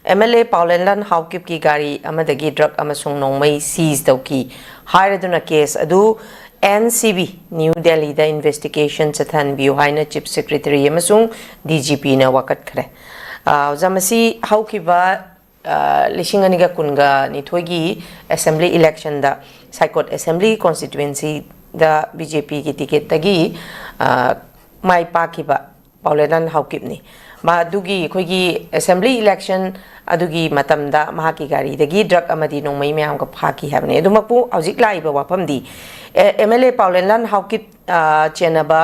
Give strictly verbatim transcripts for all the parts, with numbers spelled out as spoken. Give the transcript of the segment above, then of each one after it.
M L ꯑꯦ ꯄꯥꯎꯂꯦꯟꯂꯥꯟ ꯍꯥꯎꯀꯤꯞꯀꯤ ꯒꯥꯔꯤ ꯑꯃꯗꯒꯤ drug ꯑꯃꯁꯨꯡ ꯅꯣꯡꯃꯩ ꯁꯤꯖ ꯇꯧꯈꯤ ꯍꯥꯏꯔꯗꯨꯅ ꯀꯦꯁ ꯑꯗꯨ ꯑꯦꯟ ꯁꯤ ꯕꯤ, ꯅ꯭ꯌꯨ ꯗꯦꯜꯂꯤꯗ ꯏꯟꯚꯦꯁꯇꯤꯒꯦꯁꯟ ꯆꯠꯊꯍꯟꯕꯤꯌꯨ ꯍꯥꯏꯅ ꯆꯤꯐ ꯁꯦꯀ꯭ꯔꯦꯇꯔꯤ ꯑꯃꯁꯨꯡ ꯗꯤ ꯖꯤ ꯄꯤꯅ ꯋꯥꯀꯠꯈ꯭ꯔꯦ꯫ ꯑ, ꯑꯣꯖꯥ, ꯃꯁꯤ ꯍꯧꯈꯤꯕ, ꯑ, ꯂꯤꯁꯤꯡ ꯑꯅꯤꯒ ꯀꯨꯟꯒ ꯅꯤꯊꯣꯏꯒꯤ ꯑꯦꯁꯦꯝꯕ꯭ꯂꯤ ꯏꯂꯦꯛꯁꯟꯗ ꯁꯥꯏꯀꯣꯠ ꯑꯦꯁꯦꯝꯕ꯭ꯂꯤ ꯀꯣꯟꯁꯇꯤꯇ꯭ꯋꯦꯟꯁꯤꯗ ꯕꯤ ꯖꯦ ꯄꯤꯒꯤ ꯇꯤꯀꯦꯠꯇꯒꯤ, ꯑ, ꯃꯥꯏ ꯄꯥꯛꯈꯤꯕ ꯄꯥꯎꯂꯦꯟꯂꯥꯟ ꯍꯥꯎꯀꯤꯞꯅꯤ꯫ ꯃꯥ ꯑꯗꯨꯒꯤ ꯑꯩꯈꯣꯏꯒꯤ ꯑꯦꯁꯦꯝꯕ꯭ꯂꯤ ꯏꯂꯦꯛꯁꯟ ꯑꯗꯨꯒꯤ ꯃꯇꯝꯗ ꯃꯍꯥꯛꯀꯤ ꯒꯥꯔꯤꯗꯒꯤ ꯗ꯭ꯔꯒ ꯑꯃꯗꯤ ꯅꯣꯡꯃꯩ ꯃꯌꯥꯝꯒ ꯐꯥꯈꯤ ꯍꯥꯏꯕꯅꯤ꯫ ꯑꯗꯨꯃꯛꯄꯨ ꯍꯧꯖꯤꯛ ꯂꯥꯛꯏꯕ ꯋꯥꯐꯝꯗꯤ, ꯑꯦ, ꯑꯦꯝ ꯑꯦꯜ ꯑꯦ ꯄꯥꯎꯂꯦꯟꯂꯥꯟ ꯍꯥꯎꯀꯤꯞ, ꯑ, ꯆꯦꯟꯅꯕ,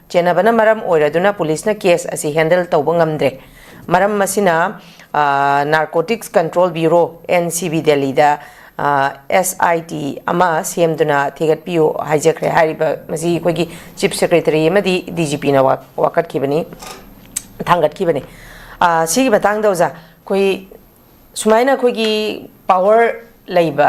ꯆꯦꯟꯅꯕꯅ ꯃꯔꯝ ꯑꯣꯏꯔꯗꯨꯅ ꯄꯨꯂꯤꯁꯅ ꯀꯦꯁ ꯑꯁꯤ ꯍꯦꯟꯗꯜ ꯇꯧꯕ ꯉꯝꯗ꯭ꯔꯦ꯫ ꯃꯔꯝ ꯑꯁꯤꯅ, ꯑ, narcotics control bureau, N C B, ꯗꯦꯜꯂꯤꯗ, ꯑ, ꯑꯦꯁ ꯑꯥꯏ ꯇꯤ ꯑꯃ ꯁꯦꯝꯗꯨꯅ ꯊꯤꯒꯠꯄꯤꯌꯨ ꯍꯥꯏꯖꯈ꯭ꯔꯦ꯫ ꯍꯥꯏꯔꯤꯕ ꯃꯁꯤ ꯑꯩꯈꯣꯏꯒꯤ ꯆꯤꯐ ꯁꯦꯀ꯭ꯔꯦꯇꯔꯤ ꯑꯃꯗꯤ ꯗꯤ ꯖꯤ ꯄꯤꯅ ꯋꯥ-, ꯋꯥꯀꯠꯈꯤꯕꯅꯤ, ꯊꯥꯡꯒꯠꯈꯤꯕꯅꯤ꯫ ꯑ, ꯁꯤꯒꯤ ꯃꯇꯥꯡꯗ ꯑꯣꯖꯥ, ꯑꯩꯈꯣꯏ ꯁꯨꯃꯥꯏꯅ ꯑꯩꯈꯣꯏꯒꯤ ꯄꯥꯋꯔ ꯂꯩꯕ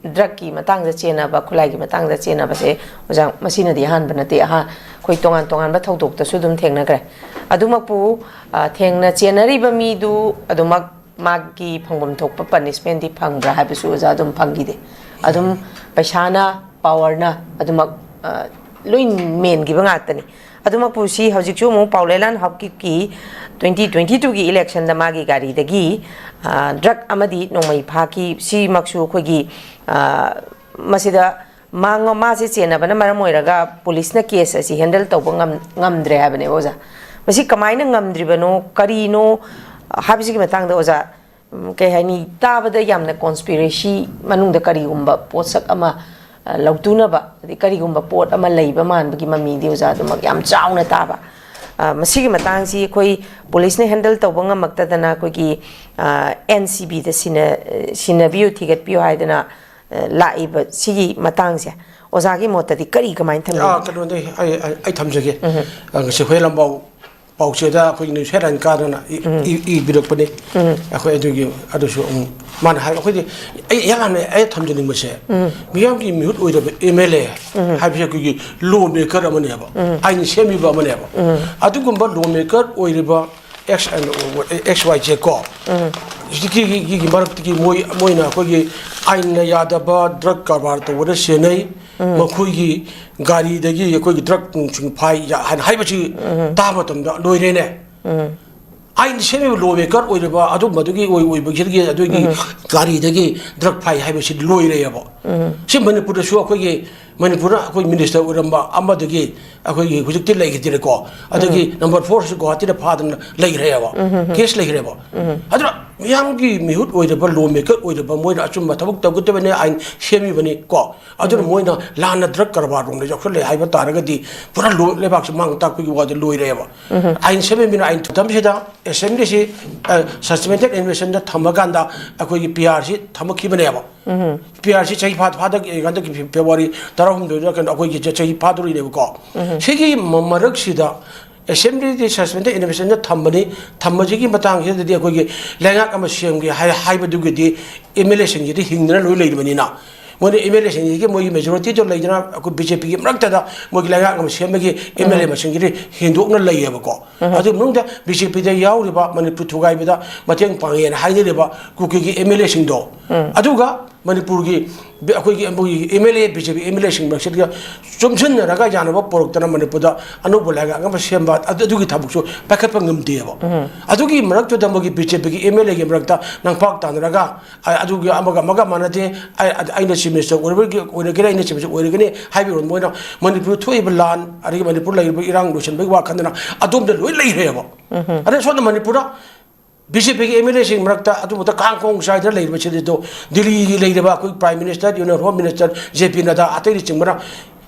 ꯗ꯭ꯔꯒꯀꯤ ꯃꯇꯥꯡꯗ ꯆꯦꯟꯅꯕ, ꯈꯨꯠꯂꯥꯏꯒꯤ ꯃꯇꯥꯡꯗ ꯆꯦꯟꯅꯕꯁꯦ, ꯑꯣꯖꯥ, ꯃꯁꯤꯅꯗꯤ ꯑꯍꯥꯟꯕ ꯅꯠꯇꯦ꯫ ꯑꯍꯥ-, ꯑꯩꯈꯣꯏ ꯇꯣꯉꯥꯟ ꯇꯣꯉꯥꯟꯕ ꯊꯧꯗꯣꯛꯇꯁꯨ ꯑꯗꯨꯝ ꯊꯦꯡꯅꯈ꯭ꯔꯦ꯫ ꯑꯗꯨꯃꯛꯄꯨ, ꯑ, ꯊꯦꯡꯅ ꯆꯦꯟꯅꯔꯤꯕ ꯃꯤꯗꯨ ꯑꯗꯨꯃꯛ ꯃꯥꯒꯤ ꯐꯪꯐꯝ ꯊꯣꯛꯄ ꯄꯅꯤꯁꯃꯦꯟꯗꯤ ꯐꯪꯕ꯭ꯔꯥ ꯍꯥꯏꯕꯁꯨ ꯑꯣꯖꯥ ꯑꯗꯨꯝ ꯐꯪꯈꯤꯗꯦ꯫ ꯑꯗꯨꯝ ꯄꯩꯁꯥꯅ, ꯄꯥꯋꯔꯅ ꯑꯗꯨꯃꯛ, ꯑ, ꯂꯣꯏ ꯃꯦꯟꯈꯤꯕ ꯉꯥꯛꯇꯅꯤ꯫ ꯑꯗꯨꯃꯛꯄꯨ ꯁꯤ ꯍꯧꯖꯤꯛꯁꯨ ꯑꯃꯨꯛ ꯄꯥꯎꯂꯦꯂꯥꯟ ꯍꯥꯎꯀꯤꯞꯀꯤ twenty twenty twoꯒꯤ ꯏꯂꯦꯛꯁꯟꯗ ꯃꯥꯒꯤ ꯒꯥꯔꯤꯗꯒꯤ, ꯑ, ꯗ꯭ꯔꯒ ꯑꯃꯗꯤ ꯅꯣꯡꯃꯩ ꯐꯥꯈꯤ꯫ ꯁꯤꯃꯛꯁꯨ ꯑꯩꯈꯣꯏꯒꯤ, ꯑ, ꯃꯁꯤꯗ ꯃꯥ-, ꯃꯥꯁꯦ ꯆꯦꯟꯅꯕꯅ ꯃꯔꯝ ꯑꯣꯏꯔꯒ ꯄꯨꯂꯤꯁꯅ ꯀꯦꯁ ꯑꯁꯤ ꯍꯦꯟꯗꯜ ꯇꯧꯕ ꯉꯝ-, ꯉꯝꯗ꯭ꯔꯦ ꯍꯥꯏꯕꯅꯦꯕ ꯑꯣꯖꯥ꯫ ꯃꯁꯤ ꯀꯃꯥꯏꯅ ꯉꯝꯗ꯭ꯔꯤꯕꯅꯣ, ꯀꯔꯤꯅꯣ ꯍꯥꯏꯕꯁꯤꯒꯤ ꯃꯇꯥꯡꯗ ꯑꯣꯖꯥ, ꯎꯝ, ꯀꯩ ꯍꯥꯏꯅꯤ, ꯇꯥꯕꯗ ꯌꯥꯝꯅ ꯀꯣꯟꯁꯄꯤꯔꯦꯁꯤ ꯃꯅꯨꯡꯗ ꯀꯔꯤꯒꯨꯝꯕ ꯄꯣꯠꯁꯛ ꯑꯃ, ꯑ, ꯂꯧꯇꯨꯅꯕ, ꯑꯗꯩ ꯀꯔꯤꯒꯨꯝꯕ ꯄꯣꯠ ꯑꯃ ꯂꯩꯕ ꯃꯥꯟꯕꯒꯤ ꯃꯃꯤꯗꯤ ꯑꯣꯖꯥ ꯑꯗꯨꯃꯛ ꯌꯥꯝ ꯆꯥꯎꯅ ꯇꯥꯕ꯫ ꯑ, ꯃꯁꯤꯒꯤ ꯃꯇꯥꯡꯁꯤ ꯑꯩꯈꯣꯏ ꯄꯨꯂꯤꯁꯅ ꯍꯦꯟꯗꯜ ꯇꯧꯕ ꯉꯝꯃꯛꯇꯗꯅ ꯑꯩꯈꯣꯏꯒꯤ, ꯑ, ꯑꯦꯟ ꯁꯤ ꯕꯤꯗ ꯁꯤꯟꯅ-, ꯁꯤꯟꯅꯕꯤꯌꯨ, ꯊꯤꯒꯠꯄꯤꯌꯨ ꯍꯥꯏꯗꯅ, ꯑ, ꯂꯥꯛꯏꯕ ꯁꯤꯒꯤ ꯃꯇꯥꯡꯁꯦ ꯑꯣꯖꯥꯒꯤ ꯃꯣꯠꯇꯗꯤ ꯀꯔꯤ, ꯀꯃꯥꯏꯅ ꯊꯝꯕꯤꯒꯦ? ꯑꯥ, ꯀꯩꯅꯣꯅꯦ, ꯑꯩ, ꯑꯩ, ꯑꯩ ꯊꯝꯖꯒꯦ꯫ ꯎꯝ꯫ ꯑ, ꯉꯁꯤ ꯍꯨꯏꯌꯦꯟ ꯂꯥꯟꯄꯥꯎ ꯄꯥꯎꯆꯦꯗ ꯑꯩꯈꯣꯏ ꯅ꯭ꯌꯨꯁ ꯍꯦꯗꯂꯥꯏꯟ ꯀꯥꯗꯅ ꯏ-, ꯎꯝ꯫ ꯏ-, ꯏꯕꯤꯔꯛꯄꯅꯤ꯫ ꯎꯝ꯫ ꯑꯩꯈꯣꯏ ꯑꯗꯨꯒꯤ, ꯑꯗꯨꯁꯨ ꯑꯃꯨꯛ ꯃꯥꯅ ꯍꯥꯏ, ꯑꯩꯈꯣꯏꯗꯤ, ꯑꯩ ꯌꯥꯝꯅ ꯑꯩ ꯊꯝꯖꯅꯤꯡꯕꯁꯦ, ꯎꯝ꯫ ꯃꯤꯌꯥꯝꯒꯤ ꯃꯤꯍꯨꯠ ꯑꯣꯏꯔꯕ ꯑꯦꯝ ꯑꯦꯜ ꯑꯦ ꯎꯝ꯫ ꯍꯥꯏꯕꯁꯦ ꯑꯩꯈꯣꯏꯒꯤ ꯂꯣ ꯃꯦꯀꯔ ꯑꯃꯅꯦꯕ, ꯎꯝ꯫ ꯑꯥꯏꯟ ꯁꯦꯝꯃꯤꯕ ꯑꯃꯅꯦꯕ꯫ ꯎꯝ꯫ ꯑꯗꯨꯒꯨꯝꯕ ꯂꯣ ꯃꯦꯀꯔ ꯑꯣꯏꯔꯤꯕ ꯑꯦꯛꯁ, ꯑꯦꯛꯁ ꯋꯥꯏ ꯖꯦ ꯀꯣ, ꯎꯝ꯫ ꯍꯧꯖꯤꯛꯀꯤ ꯃꯔꯛꯇꯒꯤ ꯃꯣꯏ ꯃꯣꯏꯅ ꯑꯩꯈꯣꯏꯒꯤ ꯑꯥꯏꯟꯅ ꯌꯥꯗꯕ ꯗ꯭ꯔꯒ ꯀꯔꯕꯥꯔ ꯇꯧꯕꯗ ꯁꯦꯟꯅꯩ, ꯃꯈꯣꯏꯒꯤ ꯒꯥꯔꯤꯗꯒꯤ ꯑꯩꯈꯣꯏꯒꯤ ꯗ꯭ꯔꯒ ꯅꯨꯡꯁꯤꯡ ꯐꯥꯏ ꯍꯥꯏꯅ ꯍꯥꯏꯕꯁꯤ ꯇꯥꯕ ꯃꯇꯝꯗ ꯂꯣꯏꯔꯦꯅꯦ꯫ ꯑꯥꯏꯟ ꯁꯦꯝꯃꯤꯕ ꯂꯣ ꯃꯦꯀꯔ ꯑꯣꯏꯔꯤꯕ ꯑꯗꯨꯝꯕꯗꯨꯒꯤ ꯑꯣꯏ ꯑꯣꯏꯕꯁꯤꯗꯒꯤ ꯑꯗꯨꯒꯤ ꯒꯥꯔꯤꯗꯒꯤ ꯗ꯭ꯔꯒ ꯐꯥꯏ ꯍꯥꯏꯕꯁꯤ ꯂꯣꯏꯔꯦꯕ꯫ ꯁꯤ ꯃꯅꯤꯄꯨꯔꯗꯁꯨ ꯑꯩꯈꯣꯏꯒꯤ ꯃꯅꯤꯄꯨꯔꯗ ꯑꯩꯈꯣꯏ ꯃꯤꯅꯤꯁꯇꯔ ꯑꯣꯏꯔꯝꯕ ꯑꯃꯗꯒꯤ ꯑꯩꯈꯣꯏꯒꯤ ꯍꯧꯖꯤꯛꯇꯤ ꯂꯩꯈꯤꯗ꯭ꯔꯦꯀꯣ꯫ ꯑꯗꯒꯤ ꯅꯝꯕꯔ ꯐꯣꯔꯁꯨ ꯒꯨꯍꯥꯇꯤꯗ ꯐꯥꯗꯅ ꯂꯩꯈ꯭ꯔꯦꯕ, ꯀꯦꯁ ꯂꯩꯈ꯭ꯔꯦꯕ꯫ ꯑꯗꯨꯅ ꯃꯤꯌꯥꯝꯒꯤ ꯃꯤꯍꯨꯠ ꯑꯣꯏꯔꯕ ꯂꯣ ꯃꯦꯀꯔ ꯑꯣꯏꯔꯕ ꯃꯣꯏꯅ ꯑꯆꯨꯝꯕ ꯊꯕꯛ ꯇꯧꯒꯗꯕꯅꯤ, ꯑꯥꯏꯟ ꯁꯦꯝꯃꯤꯕꯅꯤ ꯀꯣ꯫ ꯑꯗꯨꯅ ꯃꯣꯏꯅ ꯂꯥꯟꯅ ꯗ꯭ꯔꯒ ꯀꯔꯕꯥꯔ ꯔꯣꯝꯗ ꯌꯥꯎꯁꯜꯂꯦ ꯍꯥꯏꯕ ꯇꯥꯔꯒꯗꯤ ꯄꯨꯔꯥ ꯂꯣ- ꯂꯩꯕꯥꯛꯁꯤ ꯃꯥꯡ ꯇꯥꯛꯄꯒꯤ ꯋꯥꯗ ꯂꯣꯏꯔꯦꯕ꯫ ꯑꯥꯏꯟ ꯁꯦꯝꯃꯤꯕꯅ ꯑꯥꯏꯟ ꯃꯇꯝꯁꯤꯗ ꯑꯦꯁꯦꯝꯕ꯭ꯂꯤꯁꯤ ꯁꯁꯄꯦꯟꯗꯦꯗ ꯑꯦꯅꯤꯃꯦꯁꯟꯗ ꯊꯝꯃꯀꯥꯟꯗ ꯑꯩꯈꯣꯏꯒꯤ P R C ꯊꯝꯃꯛꯈꯤꯕꯅꯦꯕ꯫ P R C ꯆꯍꯤ ꯐꯥ ꯐꯥꯗ ꯍꯟꯗꯛꯀꯤ ꯐꯦꯕ꯭ꯔꯨꯋꯥꯔꯤ ꯇꯔꯥꯍꯨꯝꯗꯣꯏꯗ ꯀꯩꯅꯣ ꯑꯩꯈꯣꯏꯒꯤ ꯆ- ꯆꯍꯤ ꯐꯥꯗꯣꯔꯤꯅꯦꯕꯀꯣ꯫ ꯁꯤꯒꯤ ꯃ- ꯃꯔꯛꯁꯤꯗ ꯑꯦꯁꯦꯝꯕ꯭ꯂꯤꯗꯤ ꯁꯁꯄꯦꯟꯗꯦꯗ ꯑꯦꯅꯤꯃꯦꯁꯟꯗ ꯊꯝꯕꯅꯤ꯫ ꯊꯝꯕꯁꯤꯒꯤ ꯃꯇꯥꯡꯁꯤꯗꯗꯤ ꯑꯩꯈꯣꯏꯒꯤ ꯂꯩꯉꯥꯛ ꯑꯃ ꯁꯦꯝꯒꯦ ꯍꯥꯏ ꯍꯥꯏꯕꯗꯨꯒꯤꯗꯤ ꯑꯦꯝ ꯑꯦꯜ ꯑꯦꯁꯤꯡꯁꯤꯗꯤ ꯍꯤꯡꯗꯅ ꯂꯣꯏ ꯂꯩꯔꯕꯅꯤꯅ ꯃꯣꯏꯅ ꯑꯦꯝ ꯑꯦꯜ ꯑꯦꯁꯤꯡꯁꯤꯒꯤ ꯃꯣꯏꯒꯤ ꯃꯦꯖꯣꯔꯤꯇꯤꯗꯣ ꯂꯩꯗꯅ ꯑꯩꯈꯣꯏ ꯕꯤ ꯖꯦ ꯄꯤꯒꯤ ꯃꯔꯛꯇꯗ ꯃꯣꯏꯒꯤ ꯂꯩꯉꯥꯛ ꯑꯃ ꯁꯦꯝꯕꯒꯤ ꯑꯦꯝ ꯑꯦꯜ ꯑꯦ ꯃꯁꯤꯡꯁꯤꯗꯤ ꯍꯦꯟꯗꯣꯛꯅ ꯂꯩꯌꯦꯕꯀꯣ꯫ ꯑꯗꯨ ꯃꯅꯨꯡꯗ ꯕꯤ ꯖꯦ ꯄꯤꯗ ꯌꯥꯎꯔꯤꯕ ꯃꯅꯤꯄꯨꯔ ꯊꯨꯒꯥꯏꯕꯗ ꯃꯇꯦꯡ ꯄꯥꯡꯉꯦꯅ ꯍꯥꯏꯅꯔꯤꯕ ꯀꯨꯀꯤꯒꯤ ꯑꯦꯝ ꯑꯦꯜ ꯑꯦꯁꯤꯡꯗꯣ, ꯑꯗꯨꯒ ꯃꯅꯤꯄꯨꯔꯒꯤ ꯕꯤ- ꯑꯩꯈꯣꯏꯒꯤ ꯑꯩꯈꯣꯏꯒꯤ M L A B J P M L ꯑꯦꯁꯤꯡ ꯃꯔꯛꯁꯤꯗ ꯆꯨꯝꯁꯤꯟꯅꯔꯒ ꯌꯥꯅꯕ ꯄꯨꯔꯛꯇꯅ ꯃꯅꯤꯄꯨꯔꯗ ꯑꯅꯧꯕ ꯂꯩꯉꯥꯛ ꯑꯃ ꯁꯦꯝꯕ ꯑꯗꯨ- ꯑꯗꯨꯒꯤ ꯊꯕꯛꯁꯨ ꯄꯥꯏꯈꯠꯄ ꯉꯝꯗꯦꯕ꯫ ꯑꯗꯨꯒꯤ ꯃꯔꯛꯇꯨꯗ ꯃꯣꯏꯒꯤ ꯕꯤ ꯖꯦ ꯄꯤꯒꯤ ꯑꯦꯝ ꯑꯦꯜ ꯑꯦꯒꯤ ꯃꯔꯛꯇ ꯅꯝꯄꯥꯛ ꯇꯥꯅꯔꯒ ꯑ- ꯑꯗꯨꯒꯤ ꯑꯃꯒ ꯑꯃꯒ ꯃꯥꯟꯅꯗꯦ, ꯑ- ꯑ- ꯑꯩꯅ ꯆꯤꯐ ꯃꯤꯅꯤꯁꯇꯔ ꯑꯣꯏꯔꯕꯒꯤ ꯑꯣꯏꯔꯒꯅꯤ, ꯑꯩꯅ ꯆꯤꯐ ꯃꯤꯅꯤꯁꯇꯔ ꯑꯣꯏꯔꯒꯅꯤ ꯍꯥꯏꯕꯒꯤ ꯃꯣꯏꯅ ꯃꯅꯤꯄꯨꯔ ꯊꯣꯛꯏꯕ ꯂꯥꯟ ꯑꯗꯒꯤ ꯃꯅꯤꯄꯨꯔ ꯂꯩꯔꯤꯕ ꯏꯔꯥꯡ ꯂꯣꯏꯁꯤꯟꯕꯒꯤ ꯋꯥꯈꯟꯗꯅ ꯑꯗꯣꯝꯗ ꯂꯣꯏ ꯂꯩꯈ꯭ꯔꯦꯕ꯫ ꯑꯗꯩ ꯁꯣꯝꯗ ꯃꯅꯤꯄꯨꯔꯗ ꯕꯤ ꯖꯦ ꯄꯤꯒꯤ ꯑꯦꯝ ꯑꯦꯜ ꯑꯦꯁꯤꯡ ꯃꯔꯛꯇ ꯑꯗꯨꯃꯛꯇ ꯀꯥꯡ ꯈꯣꯡ ꯆꯥꯏꯗꯅ ꯂꯩꯔꯤꯕꯁꯤꯗꯣ ꯗꯤꯜꯂꯤꯒꯤ ꯂꯩꯔꯤꯕ ꯑꯩꯈꯣꯏ prime minister, union home minister J P Nadda ꯑꯇꯩꯅꯆꯤꯡꯕꯅ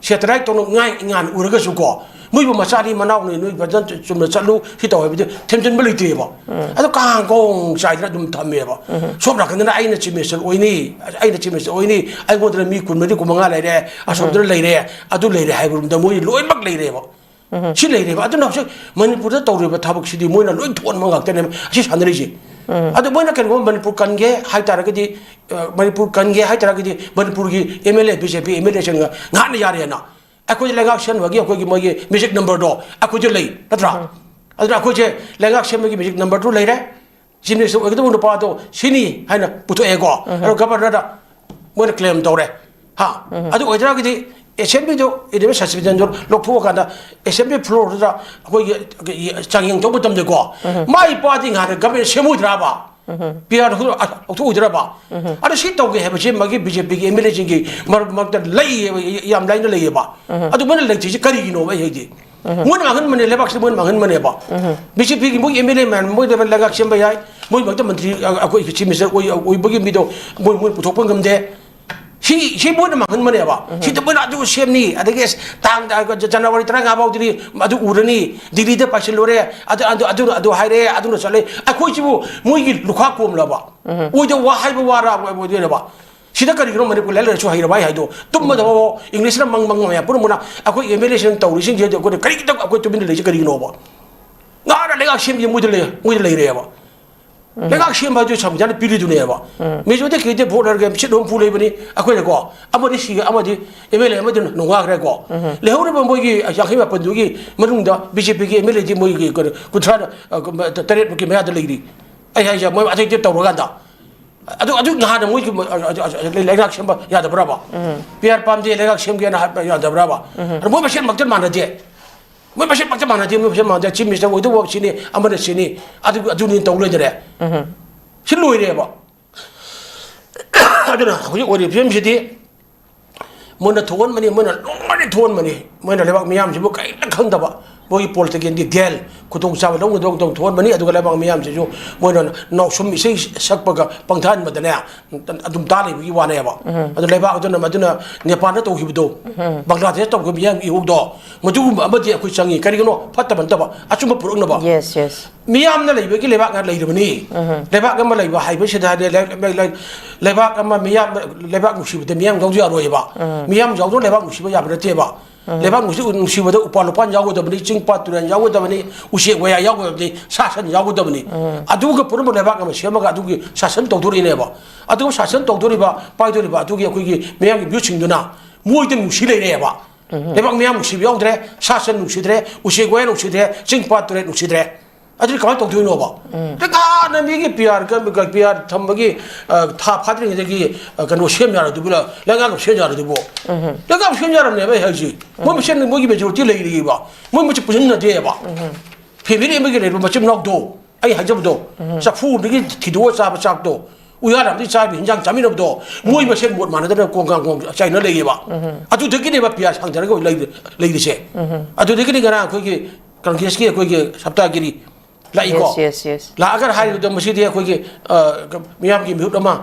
ꯁꯦꯇꯦꯂꯥꯏꯠ ꯇꯧꯅ ꯉꯥꯏ ꯏꯉꯥꯟ ꯎꯔꯒꯁꯨꯀꯣ, ꯃꯣꯏꯕꯨ ꯃꯆꯥꯅꯤ ꯃꯅꯥꯎꯅꯤ, ꯅꯣꯏ ꯐꯖꯅ ꯆꯨꯝꯅ ꯆꯠꯂꯨ, ꯁꯤ ꯇꯧ ꯍꯥꯏꯕꯗꯤ ꯊꯦꯝꯖꯤꯟꯕ ꯂꯩꯇꯦꯕ꯫ ꯑꯗꯣ ꯀꯥꯡ ꯈꯣꯡ ꯆꯥꯏꯗꯅ ꯑꯗꯨꯝ ꯊꯝꯃꯦꯕ꯫ ꯁꯣꯝ ꯅꯥꯀꯟꯗꯅ ꯑꯩꯅ ꯆꯤꯐ ꯃꯤꯅꯤꯁꯇꯔ ꯑꯣꯏꯅꯤ, ꯑꯩꯅ ꯆꯤꯐ ꯃꯤꯅꯤꯁꯇꯔ ꯑꯣꯏꯅꯤ, ꯑꯩꯉꯣꯟꯗꯅ ꯃꯤ ꯀꯨꯟꯃꯔꯤ ꯀꯨꯟꯃꯉꯥ ꯂꯩꯔꯦ, ꯑꯁꯣꯝꯗꯅ ꯂꯩꯔꯦ, ꯑꯗꯨ ꯂꯩꯔꯦ ꯍꯥꯏꯕ ꯔꯣꯝꯗ ꯃꯣꯏ ꯂꯣꯏꯅꯃꯛ ꯂꯩꯔꯦꯕ꯫ ꯁꯤ ꯂꯩꯔꯦꯕ꯫ ꯑꯗꯨꯅ ꯍꯧꯖꯤꯛ ꯃꯅꯤꯄꯨꯔꯗ ꯇꯧꯔꯤꯕ ꯊꯕꯛꯁꯤꯗꯤ ꯃꯣꯏꯅ ꯂꯣꯏ ꯊꯣꯛꯍꯟꯕ ꯉꯥꯛꯇꯅꯦꯕ ꯑꯁꯤ ꯁꯥꯟꯅꯔꯤꯁꯦ꯫ ꯑꯗꯣ ꯃꯣꯏꯅ ꯀꯔꯤꯒꯨꯝꯕ ꯃꯅꯤꯄꯨꯔ ꯀꯟꯒꯦ ꯍꯥꯏꯇꯥꯔꯒꯗꯤ, ꯑ, ꯃꯅꯤꯄꯨꯔ ꯀꯟꯒꯦ ꯍꯥꯏꯇꯥꯔꯒꯗꯤ ꯃꯅꯤꯄꯨꯔꯒꯤ M L A, B J P M L ꯑꯦꯁꯤꯡꯅ ꯉꯥꯛꯅ ꯌꯥꯔꯦꯅ꯫ ꯑꯩꯈꯣꯏ ꯂꯩꯉꯥꯛ ꯁꯦꯝꯕꯒꯤ ꯑꯩꯈꯣꯏꯒꯤ ꯃꯣꯏꯒꯤ ꯃꯦꯖꯤꯛ ꯅꯝꯕꯔꯗꯣ ꯑꯩꯈꯣꯏꯗ ꯂꯩ, ꯅꯠꯇ꯭ꯔꯥ? ꯑꯗꯨꯅ ꯑꯩꯈꯣꯏꯁꯦ ꯂꯩꯉꯥꯛ ꯁꯦꯝꯕꯒꯤ ꯃꯦꯖꯤꯛ ꯅꯝꯕꯔꯗꯨ ꯂꯩꯔꯦ꯫ ꯆꯤꯐ ꯃꯤꯅꯤꯁꯇꯔ ꯑꯣꯏꯒꯗꯕ ꯅꯨꯄꯥꯗꯣ ꯁꯤꯅꯤ ꯍꯥꯏꯅ ꯄꯨꯊꯣꯛꯑꯦꯀꯣ꯫ ꯑꯗꯣ ꯒꯕꯔꯅꯔꯗ ꯃꯣꯏꯅ ꯀ꯭ꯂꯦꯝ ꯇꯧꯔꯦ꯫ ꯍꯥ? ꯑꯗꯨ ꯑꯣꯏꯇꯥꯔꯒꯗꯤ ꯑꯦꯁꯦꯝꯕ꯭ꯂꯤꯗꯣ, ꯏꯟꯗꯤꯄꯦꯟꯗꯦꯟ ꯁꯁꯄꯦꯟꯁꯟꯗꯣ ꯂꯧꯊꯣꯛꯑꯀꯥꯟꯗ ꯑꯦꯁꯦꯝꯕ꯭ꯂꯤ ꯐ꯭ꯂꯣꯔꯗꯨꯗ ꯑꯩꯈꯣꯏꯒꯤ ꯆꯥꯡꯌꯦꯡ ꯇꯧꯕ ꯃꯇꯝꯗꯀꯣ, ꯃꯥꯏ ꯄꯥꯗꯤ ꯉꯍꯥꯟꯅ ꯒꯕꯔꯅꯔ ꯁꯦꯝꯃꯣꯏꯗ꯭ꯔꯕ? ꯄꯤ ꯑꯥꯔ ꯂꯧꯊꯣꯛ-, ꯂꯧꯊꯣꯛꯑꯣꯏꯗ꯭ꯔꯕ? ꯑꯗꯣ ꯁꯤ ꯇꯧꯒꯦ ꯍꯥꯏꯕꯁꯦ ꯃꯥꯒꯤ ꯕꯤ ꯖꯦ ꯄꯤꯒꯤ ꯑꯦꯝ ꯑꯦꯜ ꯑꯦꯁꯤꯡꯒꯤ ꯃꯔꯛ ꯃꯔꯛꯇ ꯂꯩꯌꯦꯕ, ꯌꯥꯝ ꯂꯥꯏꯅ ꯂꯩꯌꯦꯕ꯫ ꯑꯗꯨ ꯃꯣꯏꯅ ꯂꯩꯇ꯭ꯔꯤꯁꯦ ꯀꯔꯤꯒꯤꯅꯣꯕ ꯑꯩ ꯍꯥꯏꯗꯤ? ꯃꯣꯏꯅ ꯃꯥꯡꯍꯟꯕꯅꯦ, ꯂꯩꯕꯥꯛꯁꯤꯗ ꯃꯣꯏꯅ ꯃꯥꯡꯍꯟꯕꯅꯦꯕ꯫ ꯕꯤ ꯖꯦ ꯄꯤꯒꯤ ꯃꯣꯏꯒꯤ ꯑꯦꯝ ꯑꯦꯜ ꯑꯦ ꯃꯌꯥꯝ ꯃꯣꯏꯗ ꯂꯩꯉꯥꯛ ꯁꯦꯝꯕ ꯌꯥꯏ, ꯃꯣꯏ ꯃꯔꯛꯇ ꯃꯟꯇ꯭ꯔꯤ, ꯑ, ꯑꯩꯈꯣꯏ ꯆꯤꯐ ꯃꯤꯅꯤꯁꯇꯔ ꯑꯣꯏ-, ꯑꯣꯏꯕꯒꯤ ꯃꯤꯗꯣ ꯃꯣꯏ, ꯃꯣꯏ ꯄꯨꯊꯣꯛꯄ ꯉꯝꯗꯦ꯫ ꯁꯤ, ꯁꯤ ꯃꯣꯏꯅ ꯃꯥꯡꯍꯟꯕꯅꯦꯕ꯫ ꯁꯤꯗ ꯃꯣꯏꯅ ꯑꯗꯨ ꯁꯦꯝꯅꯤ, ꯑꯗꯒꯤ ꯑꯁ ꯇꯥꯡ, ꯑ, ꯖꯅꯋꯥꯔꯤ ꯇꯔꯥꯃꯉꯥ ꯐꯥꯎꯗꯗꯤ ꯑꯗꯨ ꯎꯔꯅꯤ, ꯗꯤꯜꯂꯤꯗ ꯄꯥꯏꯁꯤꯜꯂꯨꯔꯦ, ꯑꯗꯨ, ꯑꯗꯨ, ꯑꯗꯨ, ꯑꯗꯨ ꯍꯥꯏꯔꯦ, ꯑꯗꯨꯅ ꯆꯠꯂꯦ꯫ ꯑꯩꯈꯣꯏꯁꯤꯕꯨ ꯃꯣꯏꯒꯤ ꯂꯨꯈꯥꯛ ꯀꯣꯝꯂꯕ? ꯑꯣꯏꯗ ꯋꯥ ꯍꯥꯏꯕ ꯋꯥꯔ ꯑꯣꯏꯗꯣꯏꯔꯕ? ꯁꯤꯗ ꯀꯔꯤꯒꯤꯅꯣ ꯃꯅꯤꯄꯨꯔ ꯂꯥꯏꯔꯤꯛ ꯂꯥꯏꯁꯨ ꯍꯩꯔꯕ ꯍꯥꯏ ꯍꯥꯏꯗꯣ? ꯇꯨꯝꯕꯗ ꯐꯥꯎ ꯏꯪꯂꯤꯁ ꯃꯪ ꯃꯪ ꯃꯌꯥꯝ ꯄꯨꯝꯅꯃꯛꯅ ꯑꯩꯈꯣꯏ ꯑꯦꯝ ꯑꯦꯜ ꯑꯦꯁꯤꯡ ꯇꯧꯔꯤꯁꯤꯡꯁꯦ ꯑꯩꯈꯣꯏꯅ ꯀꯔꯤꯒꯤꯗ ꯑꯩꯈꯣꯏ ꯇꯨꯃꯤꯟꯅ ꯂꯩꯁꯤ ꯀꯔꯤꯒꯤꯅꯣꯕ? ꯉꯥꯅ ꯂꯩꯉꯥꯛ ꯁꯦꯝꯕꯁꯦ ꯃꯣꯏꯗ ꯂꯩ, ꯃꯣꯏꯗ ꯂꯩꯔꯦꯕ꯫ ꯂꯩꯉꯥꯛ ꯁꯦꯝꯕ ꯍꯥꯏꯗꯨ ꯁꯪꯕꯤꯙꯥꯟꯅ ꯄꯤꯔꯤꯗꯨꯅꯦꯕ꯫ ꯃꯦꯖꯣꯔꯤꯇꯤ ꯀꯦꯟꯗꯤꯗꯦꯠ ꯚꯣꯠ ꯂꯩꯔꯒ ꯁꯤꯠ ꯑꯍꯨꯝꯐꯨ ꯂꯩꯕꯅꯤ, ꯑꯩꯈꯣꯏꯅꯀꯣ ꯑꯃꯗꯤ ꯁꯤꯒ ꯑꯃꯗꯤ ꯑꯦꯝ ꯑꯦꯜ ꯑꯦ ꯑꯃꯗꯤ ꯅꯣꯡꯉꯥꯈ꯭ꯔꯦꯀꯣ꯫ ꯂꯩꯍꯧꯔꯤꯕ ꯃꯣꯏꯒꯤ ꯌꯥꯡꯈꯩ ꯃꯥꯄꯟꯗꯨꯒꯤ ꯃꯅꯨꯡꯗ ꯕꯤ ꯖꯦ ꯄꯤꯒꯤ ꯑꯦꯝ ꯑꯦꯜ ꯑꯦꯗꯤ ꯃꯣꯏꯒꯤ ꯀꯩꯅꯣ ꯀꯨꯟꯊ꯭ꯔꯥ, ꯑ, ꯇꯔꯦꯠꯃꯨꯛꯀꯤ ꯃꯌꯥꯗ ꯂꯩꯔꯤ꯫ ꯑꯩ ꯍꯥꯏꯁꯦ ꯃꯣꯏ ꯑꯇꯩ ꯑꯇꯩ ꯇꯧꯔꯀꯥꯟꯗ ꯑꯗꯨ, ꯑꯗꯨ ꯅꯍꯥꯟꯅ ꯃꯣꯏꯒꯤ, ꯑ, ꯑ, ꯑ, ꯂꯩꯉꯥꯛ ꯁꯦꯝꯕ ꯌꯥꯗꯕ꯭ꯔꯕ? ꯄꯤ ꯑꯥꯔ ꯄꯥꯝꯗꯦ ꯂꯩꯉꯥꯛ ꯁꯦꯝꯒꯦꯅ ꯍꯥꯏꯕ ꯌꯥꯗꯕ꯭ꯔꯕ? ꯑꯗꯨ ꯃꯣꯏ ꯃꯁꯦꯟ ꯃꯛꯇ ꯃꯥꯟꯅꯗꯦ꯫ ꯃꯣꯏ ꯃꯁꯦꯟ ꯃꯛꯇ ꯃꯥꯟꯅꯗꯦ, ꯃꯣꯏ ꯃꯁꯦꯟ ꯃꯥꯟꯅꯗꯦ꯫ ꯆꯤꯐ ꯃꯤꯅꯤꯁꯇꯔ ꯑꯣꯏꯗꯧꯕ ꯁꯤꯅꯤ, ꯑꯃꯅ ꯁꯤꯅꯤ, ꯑꯗꯨ, ꯑꯗꯨꯅꯤ ꯇꯧ ꯂꯩꯅꯔꯦ꯫ ꯁꯤ ꯂꯣꯏꯔꯦꯕ꯫ ꯑꯗꯨꯅ ꯍꯧꯖꯤꯛ ꯑꯣꯏꯔꯤꯕ ꯐꯤꯕꯝꯁꯤꯗꯤ ꯃꯣꯏꯅ ꯊꯣꯛꯍꯟꯕꯅꯤ, ꯃꯣꯏꯅ ꯂꯣꯏꯅ ꯊꯣꯛꯍꯟꯕꯅꯤ꯫ ꯃꯣꯏꯅ ꯂꯩꯕꯥꯛ ꯃꯤꯌꯥꯝꯁꯤꯕꯨ ꯀꯔꯤꯝꯇ ꯈꯪꯗꯕ, ꯃꯣꯏꯒꯤ ꯄꯣꯂꯤꯇꯤꯀꯦꯜꯒꯤ ꯒꯦꯜ ꯈꯨꯗꯣꯡꯆꯥꯕ ꯂꯧꯅꯗꯧ ꯊꯣꯛꯍꯟꯕꯅꯤ꯫ ꯑꯗꯨꯒ ꯂꯩꯕꯥꯛ ꯃꯤꯌꯥꯝꯁꯤꯁꯨ ꯃꯣꯏꯅ ꯅꯥꯎꯁꯨꯝ ꯏꯁꯩ ꯁꯛꯄꯒ ꯄꯪꯊꯍꯟꯕꯗꯅꯦ, ꯑꯗꯨꯝ ꯇꯥ ꯂꯩꯕꯒꯤ ꯋꯥꯅꯦꯕ꯫ ꯑꯗꯨ ꯂꯩꯕꯥꯛ ꯑꯗꯨꯅ, ꯃꯗꯨꯅ ꯅꯦꯄꯥꯜꯗ ꯇꯧꯈꯤꯕꯗꯣ, ꯕꯪꯒ꯭ꯂꯥꯗꯦꯁꯇ ꯇꯧꯈꯤꯕ ꯃꯤꯌꯥꯝꯒꯤ ꯏꯍꯧꯗꯣ, ꯃꯗꯨꯒꯨꯝꯕ ꯑꯃꯗꯤ ꯑꯩꯈꯣꯏ ꯆꯪꯉꯤ꯫ ꯀꯔꯤꯒꯤꯅꯣ? ꯐꯠꯇꯕ ꯅꯠꯇꯕ, ꯑꯆꯨꯝꯕ ꯄꯨꯔꯛꯅꯕ꯫ Yes, yes. ꯃꯤꯌꯥꯝꯅ ꯂꯩꯕꯒꯤ ꯂꯩꯕꯥꯛꯅ ꯂꯩꯔꯕꯅꯤ꯫ ꯂꯩꯕꯥꯛ ꯑꯃ ꯂꯩꯕ ꯍꯥꯏꯕꯁꯤꯗ ꯍꯥꯏꯗꯤ ꯂꯩ-, ꯂꯩ-, ꯂꯩ-, ꯂꯩꯕꯥꯛ ꯑꯃ ꯃꯤꯌꯥꯝ, ꯂꯩꯕꯥꯛ ꯅꯨꯡꯁꯤꯕꯗ ꯃꯤꯌꯥꯝ ꯌꯥꯎꯗ ꯌꯥꯔꯣꯏꯕ꯫ ꯃꯤꯌꯥꯝ ꯌꯥꯎꯗꯅ ꯂꯩꯕꯥꯛ ꯅꯨꯡꯁꯤꯕ ꯌꯥꯕ ꯅꯠꯇꯦꯕ꯫ ꯂꯩꯕꯥꯛ ꯅꯨꯡꯁꯤ-, ꯅꯨꯡꯁꯤꯕꯗ ꯎꯄꯥꯜ ꯋꯥꯄꯥꯟ ꯌꯥꯎꯒꯗꯕꯅꯤ, ꯆꯤꯡ ꯄꯥꯠ ꯇꯨꯔꯦꯜ ꯌꯥꯎꯒꯗꯕꯅꯤ, ꯎꯆꯦꯛ ꯋꯥꯌꯥ ꯌꯥꯎꯒꯗꯕꯅꯤ, ꯁꯥ ꯁꯟ ꯌꯥꯎꯒꯗꯕꯅꯤ꯫ ꯑꯗꯨꯒ ꯄꯨꯝꯅꯃꯛ ꯂꯩꯕꯥꯛ ꯑꯃ ꯁꯦꯝꯃꯒ ꯑꯗꯨꯒꯤ ꯁꯥꯁꯟ ꯇꯧꯗꯣꯔꯤꯅꯦꯕ꯫ ꯑꯗꯨꯒ ꯁꯥꯁꯟ ꯇꯧꯗꯣꯔꯤꯕ, ꯄꯥꯏꯗꯣꯔꯤꯕ ꯑꯗꯨꯒꯤ ꯑꯩꯈꯣꯏꯒꯤ ꯃꯤꯌꯥꯝꯒꯤ ꯃꯤꯍꯨꯠꯁꯤꯡꯗꯨꯅ ꯃꯣꯏꯗ ꯅꯨꯡꯁꯤ ꯂꯩꯔꯦꯕ꯫ ꯂꯩꯕꯥꯛ ꯃꯤꯌꯥꯝ ꯅꯨꯡꯁꯤꯕ ꯌꯥꯎꯗ꯭ꯔꯦ, ꯁꯥ ꯁꯟ ꯅꯨꯡꯁꯤꯗ꯭ꯔꯦ, ꯎꯆꯦꯛ ꯋꯥꯌꯥ ꯅꯨꯡꯁꯤꯗ꯭ꯔꯦ, ꯆꯤꯡ ꯄꯥꯠ ꯇꯨꯔꯦꯜ ꯅꯨꯡꯁꯤꯗ꯭ꯔꯦ꯫ ꯑꯗꯨꯗꯤ ꯀꯃꯥꯏꯅ ꯇꯧꯗꯣꯏꯅꯣꯕ? ꯂꯩꯉꯥꯛꯅ ꯃꯤꯒꯤ ꯄꯤ ꯑꯥꯔ ꯀ-, ꯄꯤ ꯑꯥꯔ ꯊꯝꯕꯒꯤ, ꯑ, ꯊꯥ ꯐꯥꯗ꯭ꯔꯤꯉꯩꯗꯒꯤ, ꯑ, ꯀꯩꯅꯣ ꯁꯦꯝ ꯌꯥꯔꯗꯨꯕꯨ, ꯂꯩꯉꯥꯛꯅ ꯁꯦꯝ ꯌꯥꯔꯗꯨꯕꯨ? ꯂꯩꯉꯥꯛꯅ ꯁꯦꯝ ꯌꯥꯔꯝꯅꯦꯕ ꯑꯩ ꯍꯥꯏꯁꯤ꯫ ꯃꯣꯏ ꯃꯁꯦꯟ ꯃꯣꯏꯒꯤ ꯃꯦꯖꯣꯔꯤꯇꯤ ꯂꯩꯔꯤꯕ꯫ ꯃꯣꯏ ꯃꯁꯦꯟ ꯄꯨꯟꯁꯤꯟꯅꯗꯦꯕ꯫ ꯐꯦꯃꯤꯂꯤ ꯑꯃꯒꯤ ꯂꯩꯔꯤꯕ ꯃꯆꯤꯟ ꯃꯅꯥꯎꯗꯣ, ꯑꯩ ꯍꯥꯏꯖꯕꯗꯣ, ꯆꯐꯨꯗꯒꯤ ꯊꯤꯗꯣꯛꯑ ꯆꯥꯕ ꯆꯥꯛꯇꯣ, ꯎꯌꯥꯟ ꯑꯃꯗꯒꯤ ꯆꯥꯕ ꯍꯤꯟꯖꯥꯡ ꯆꯥꯃꯤꯟꯅꯕꯗꯣ, ꯃꯣꯏ ꯃꯁꯦꯟ ꯃꯣꯠ ꯃꯥꯟꯅꯗꯅ ꯀꯣꯡꯒꯥꯡ ꯀꯣꯡ ꯆꯥꯏꯅ ꯂꯩꯌꯦꯕ꯫ ꯑꯗꯨꯗꯒꯤꯅꯦꯕ ꯄꯤꯌꯥ ꯁꯥꯡꯊꯔꯒ ꯂꯩ-, ꯂꯩꯔꯤꯁꯦ꯫ ꯑꯗꯨꯗꯒꯤꯅꯤ ꯉꯔꯥꯡ ꯑꯩꯈꯣꯏꯒꯤ ꯀꯪꯒ꯭ꯔꯦꯁꯀꯤ ꯑꯩꯈꯣꯏꯒꯤ ꯁꯞꯇꯥꯒꯤꯔꯤ ꯂꯥꯛꯏꯀꯣ꯫ Yes, yes, yes. ꯂꯥꯛꯑꯒ ꯍꯥꯏꯔꯤꯕꯗꯣ, ꯃꯁꯤꯗꯤ ꯑꯩꯈꯣꯏꯒꯤ, ꯑ, ꯃꯤꯌꯥꯝꯒꯤ ꯃꯤꯍꯨꯠ ꯑꯃ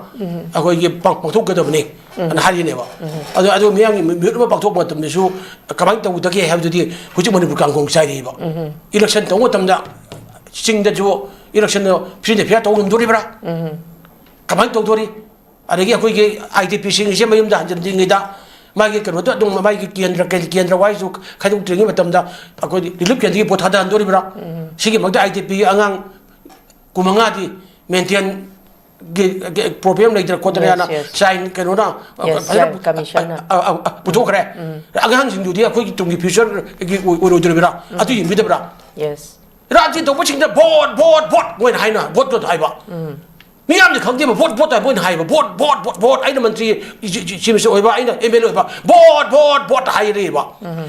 ꯑꯩꯈꯣꯏꯒꯤ ꯄꯥꯡ-, ꯄꯥꯡꯊꯣꯛꯀꯗꯕꯅꯤ ꯑꯅ ꯍꯥꯏꯔꯤꯅꯦꯕ꯫ ꯑꯗꯣ, ꯑꯗꯣ ꯃꯤꯌꯥꯝꯒꯤ ꯃꯤꯍꯨꯠ ꯑꯃ ꯄꯥꯡꯊꯣꯛꯄ ꯃꯇꯝꯗꯁꯨ ꯀꯃꯥꯏꯅ ꯇꯧꯒꯗꯒꯦ ꯍꯥꯏꯕꯗꯨꯗꯤ ꯍꯧꯖꯤꯛ ꯃꯅꯤꯄꯨꯔ ꯀꯥꯡꯈꯣꯡ ꯆꯥꯏꯔꯤꯕ꯫ ꯏꯂꯦꯛꯁꯟ ꯇꯧꯕ ꯃꯇꯝꯗ ꯆꯤꯡꯗꯁꯨ ꯏꯂꯦꯛꯁꯟꯗꯣ free and fair ꯇꯧꯕ ꯉꯝꯗꯣꯔꯤꯕ꯭ꯔꯥ? ꯀꯃꯥꯏꯅ ꯇꯧꯗꯣꯔꯤ? ꯑꯗꯒꯤ ꯑꯩꯈꯣꯏꯒꯤ IDP ꯁꯤꯡ ꯑꯁꯦ ꯃꯌꯨꯝꯗ ꯍꯟꯖꯤꯟꯗ꯭ꯔꯤꯉꯩꯗ ꯃꯥꯒꯤ ꯀꯩꯅꯣꯗꯣ ꯑꯗꯨꯝ ꯃꯥꯒꯤ ꯀꯦꯟꯗ꯭ꯔ, ꯀꯦꯟꯗ꯭ꯔ ꯋꯥꯏꯁꯨ ꯈꯥꯏꯗꯣꯛꯇ꯭ꯔꯤꯉꯩ ꯃꯇꯝꯗ ꯑꯩꯈꯣꯏ relief camp ꯇꯒꯤ ꯄꯣꯠ ꯊꯥꯗꯍꯟꯗꯣꯔꯤꯕ꯭ꯔꯥ? ꯁꯤꯒꯤꯃꯛꯇ IDP ꯒꯤ ꯑꯉꯥꯡ ꯀꯨꯟꯃꯉꯥꯗꯤ mental ꯒꯤ, ꯒꯤ problem ꯂꯩꯇ꯭ꯔ ꯈꯣꯠꯇ꯭ꯔ Yes, ꯍꯥꯏꯅ yes. ꯆꯥꯏꯜ ꯀꯩꯅꯣꯅ Yes, ꯐꯖꯅ child commission ꯅ꯫ ꯑ, ꯑ, ꯑ, ꯄꯨꯊꯣꯛꯈ꯭ꯔꯦ꯫ ꯑꯉꯥꯡꯁꯤꯡꯗꯨꯗꯤ ꯑꯩꯈꯣꯏꯒꯤ ꯇꯨꯡꯒꯤ future ꯒꯤ ꯑꯣꯏ-, ꯑꯣꯏꯔꯣꯏꯗꯧꯔꯤꯕ꯭ꯔꯥ? ꯑꯗꯨ ꯌꯦꯡꯕꯤꯗꯕ꯭ꯔꯥ? Yes. ꯔꯥꯖꯅꯤꯇꯤ ꯇꯧꯕꯁꯤꯡꯗ vote, vote, vote ꯃꯣꯏꯅ ꯍꯥꯏꯅ, vote, vote ꯍꯥꯏꯕ꯫ ꯃꯤꯌꯥꯝꯅ ꯈꯪꯗꯦꯕ, vote, vote ꯍꯥꯏꯕ ꯃꯣꯏꯅ ꯍꯥꯏꯕ꯫ Vote, vote, vote, vote꯫ ꯑꯩꯅ ꯃꯟꯇ꯭ꯔꯤ, ꯆꯤ-, ꯆꯤ-, chief minister ꯑꯣꯏꯕ, ꯑꯩꯅ MLA ꯑꯣꯏꯕ, vote, vote, vote ꯍꯥꯏꯔꯛꯑꯦꯕ꯫